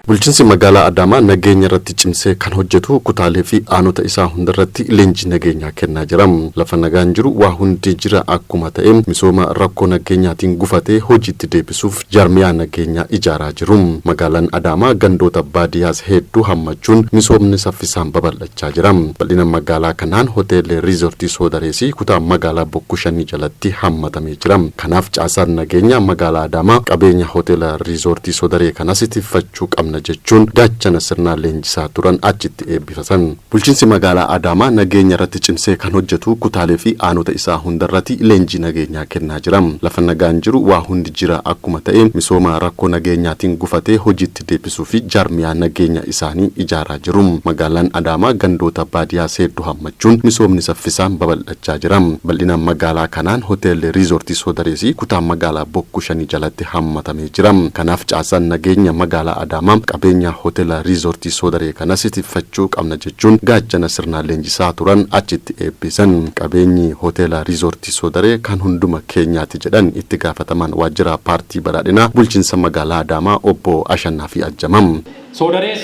Bulchiinsi magaalaa Adaamaa nageenya irratti cimsee kan hojjetu kutaalee fi aanota isaa hundarratti leenjii nageenyaa kennaa jira. Lafa nagaan jiru waa hundi jira akkuma ta'e, misooma rakkoo nageenyaatiin gufatee hojiitti deebisuuf jaarmiyaa nageenyaa ijaaraa jiru. Magaalaan Adaamaa gandoota baadiyyaas hedduu hammachuun misoomni saffisaan babal'achaa jira. Bal'ina magaalaa kanaan hoteelli Riizoortii Soodareesii kutaa magaalaa Bokkuu Shanii jalatti hammatamee jira. Kanaaf caasaan nageenyaa magaalaa Adaamaa qabeenya hoteela Riizoortii Soodaree kanas tiffachuu qabna jechuun gaachana sirnaa leenjisaa turan achitti eebbifatan. Bulchiinsi magaalaa Adaamaa nageenya irratti cimsee kan hojjetu kutaalee fi aanota isaa hundarratti leenjii nageenyaa kennaa jira. Lafa nagaan jiru waa hundi jira akkuma ta'e, misooma rakkoo nageenyaatiin gufatee hojiitti deebisuu fi jaarmiyaa nageenya isaanii ijaaraa jiru. Magaalaan Adaamaa gandoota baadiyyaa hedduu hammachuun misoomni saffisaan babal'achaa jira. Bal'ina magaalaa kanaan hoteelli Riizoortii Soodareesii kutaa magaalaa Bokkuu Shanii jalatti hammatamee jira. Kanaaf caasaan nageenya magaalaa Adaamaa qabeenya hoteela Riizoortii Soodaree kanas tiffachuu qabna jechuun gaachana sirnaa leenjisaa turan achitti eebbisan. Qabeenyi hoteela Riizoortii Soodaree kan hunduma keenyaati jedhan itti gaafatamaan waajjira paartii badhaadhinaa bulchiinsa magaalaa Adaamaa obbo Ashannaa fi Ajjamam. Soodarees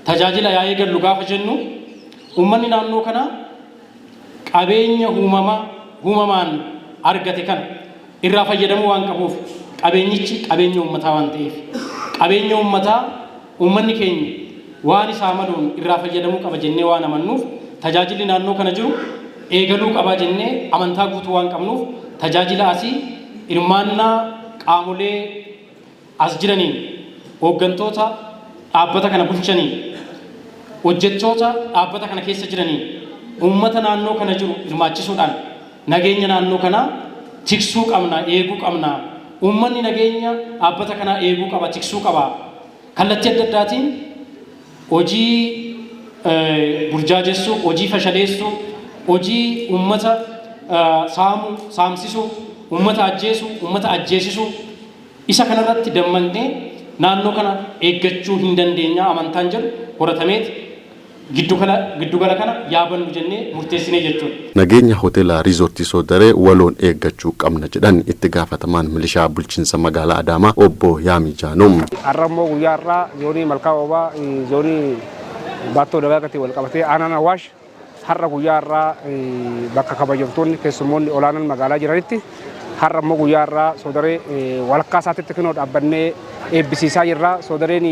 tajaajila yaa eegallu gaafa jennu, uummanni naannoo kanaa qabeenya uumamaan argate kana irraa fayyadamuu waan qabuuf, qabeenyichi qabeenya uummataa waan ta'eef, qabeenya uummataa uummanni keenya waan isaa maluun irraa fayyadamuu qaba jennee waan amannuuf, tajaajilli naannoo kana jiru eegaluu qabaa jennee amantaa guutuu waan qabnuuf, tajaajila asii hirmaannaa qaamolee as jiraniin, hooggantoota dhaabbata kana bulchaniin, hojjettoota dhaabbata kana keessa jiraniin, uummata naannoo kana jiru hirmaachisuudhaan nageenya naannoo kanaa tiksuu qabna, eeguu qabna. Uummanni nageenya dhaabbata kanaa eeguu qaba, tiksuu qaba. Kallattii adda addaatiin hojii burjaajessuu, hojii fashaleessuu, hojii uummata saamuu, saamsisuu, uummata ajjeesuu, uummata ajjeesisuu, isa kanarratti dammaqnee naannoo kana eeggachuu hin dandeenya amantaan jedhu horatameet giddugala kana yaabannu jennee murteessinee jechuudha. Nageenya hoteela Riizoortii Soodaree waloon eeggachuu qabna jedhan itti gaafatamaan milishaa bulchiinsa magaalaa Adaamaa obbo Yaamii Jaanuu. Har'a immoo guyyaa har'aa zoonii Malkaa Oobaa, zoonii Baattoo Dagaagatti wal qabatee aanaan Awaash har'a guyyaa har'aa bakka kabajamtoonni keessummoonni olaanan magaalaa jiranitti har'a immoo guyyaa har'aa Soodaree walakkaa isaatitti kinoo dhaabbannee eebbisiisaa jirra. Soodareen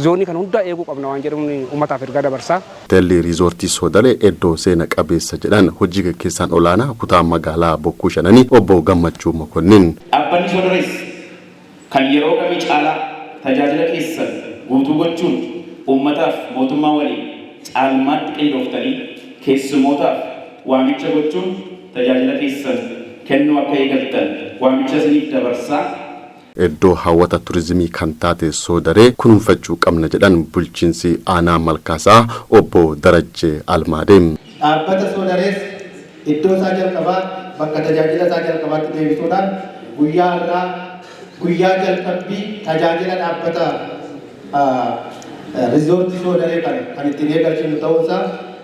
zoonii kana hundaa eeguu qabna waan jedhamuun uummataaf ergaa dabarsaa. Hoteelli Riizoortii Soodaree iddoo seena qabeessa jedhan hojii gaggeessaan olaanaa kutaa magaalaa Bokkuu Shananii obbo Gammachuu Mokonnin. Dhaabbanni Soodarees kan yeroo kamii caalaa tajaajila keessan guutuu gochuun uummataaf mootummaa waliin caalmaatti qindooftanii keessumootaaf waamicha gochuun tajaajila keessan kennuu akka eegaltan waamicha isiniif dabarsaa. Iddoo hawwata turizimii kan taate Soodaree kunuunfachuu qabna jedhan bulchiinsi aanaa Malkaasaa obbo Darajjee Almaadee. Dhaabbata Soodarees iddoo isaa jalqabaa, bakka tajaajila isaa jalqabaatti deebisuudhaan guyyaa har'aa guyyaa jalqabbii tajaajila dhaabbata riizoortii Soodaree kana kan ittiin eegalchinu ta'uunsaa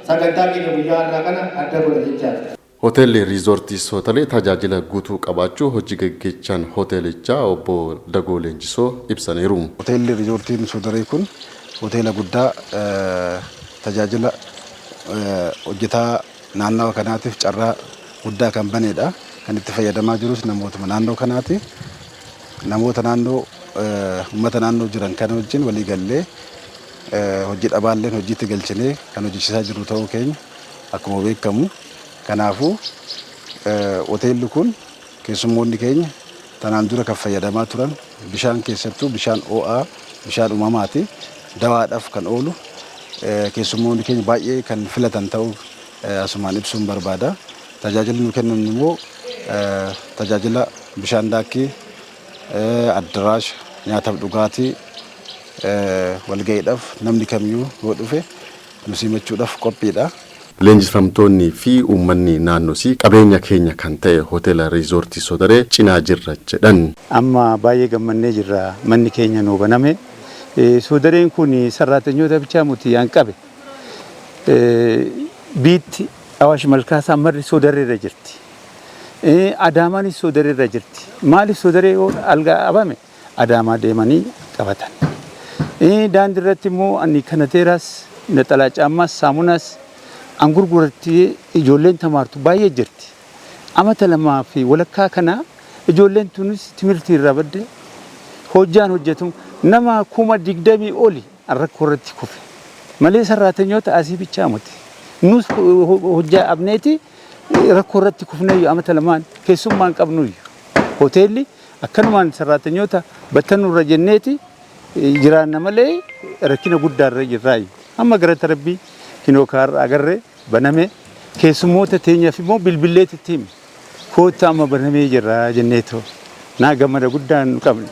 sagantaa keenya guyyaa har'aa kana adda godha jechaadha. Hoteelli Riizoortii Soodaree tajaajila guutuu qabaachuu hojii gaggeessaan hoteelichaa obbo Dagoo Leenjisoo ibsaniiru. Hoteelli Riizoortiin Soodaree kun hoteela guddaa tajaajila hojjetaa naannawa kanaatiif carraa guddaa kan banedha. Kan itti fayyadamaa jirus namootuma naannoo kanaati. Namoota naannoo, uummata naannoo jiran kana wajjin walii gallee hojii dhabaalleen hojiitti galchinee kan hojjechiisaa jirru ta'uu keenya akkuma beekamu. Kanaafuu hoteelli kun keessummoonni keenya tanaan dura kan fayyadamaa turan bishaan, keessattuu bishaan ho'aa, bishaan uumamaati. Dawaadhaaf kan oolu keessummoonni keenya baay'ee kan filatan ta'uu asumaan ibsuun barbaada. Tajaajilli nu kennan immoo tajaajila bishaan daakkii, addaraasha, nyaataaf dhugaatii, walga'iidhaaf namni kamiyyuu yoo dhufe nu simachuudhaaf qophiidha. Leenjifamtoonni fi uummanni naannoosii qabeenya keenya kan ta'e hoteela Riizoortii Soodaree cinaa jirra jedhan. Amma baay'ee gammannee jirra, manni keenya nuu baname. Soodareen kun sarraatanyoota bichaa muti yaan qabe. Biitti Awaash Malkaasaa marri Soodareerra jirti. Adaamaanis Soodareerra jirti. Maaliif Soodaree yoo algaa abame Adaamaa deemanii qabatan. Daandii irratti immoo ani kanateeraas, naxalaa caammaas, saamunaas an gurguratti ijoolleen tamaartu baay'ee jirti. Amata 2 fi walakkaa kana ijoolleen tunis timirtii irraa badde, hojjaan hojjetu nama 20,000 oli rakkoo irratti kufe. Malee sarraatenyoota asii bichaa miti. Nus hojjaa abneeti rakkoo irratti kufneeyyu amata 2n keessummaan qabnuyyu. Hoteelli akkanumaan sarraatenyoota battanurra jenneeti jiraanna malee rakkina guddaarra jirraayyu. Amma galata Rabbii kinoo kaarra agarree baname, keessummoota teenyaaf immoo bilbilleetitti hime. Koottaa, amma banamee jira jenneetoo naa gammada guddaan nu qabne.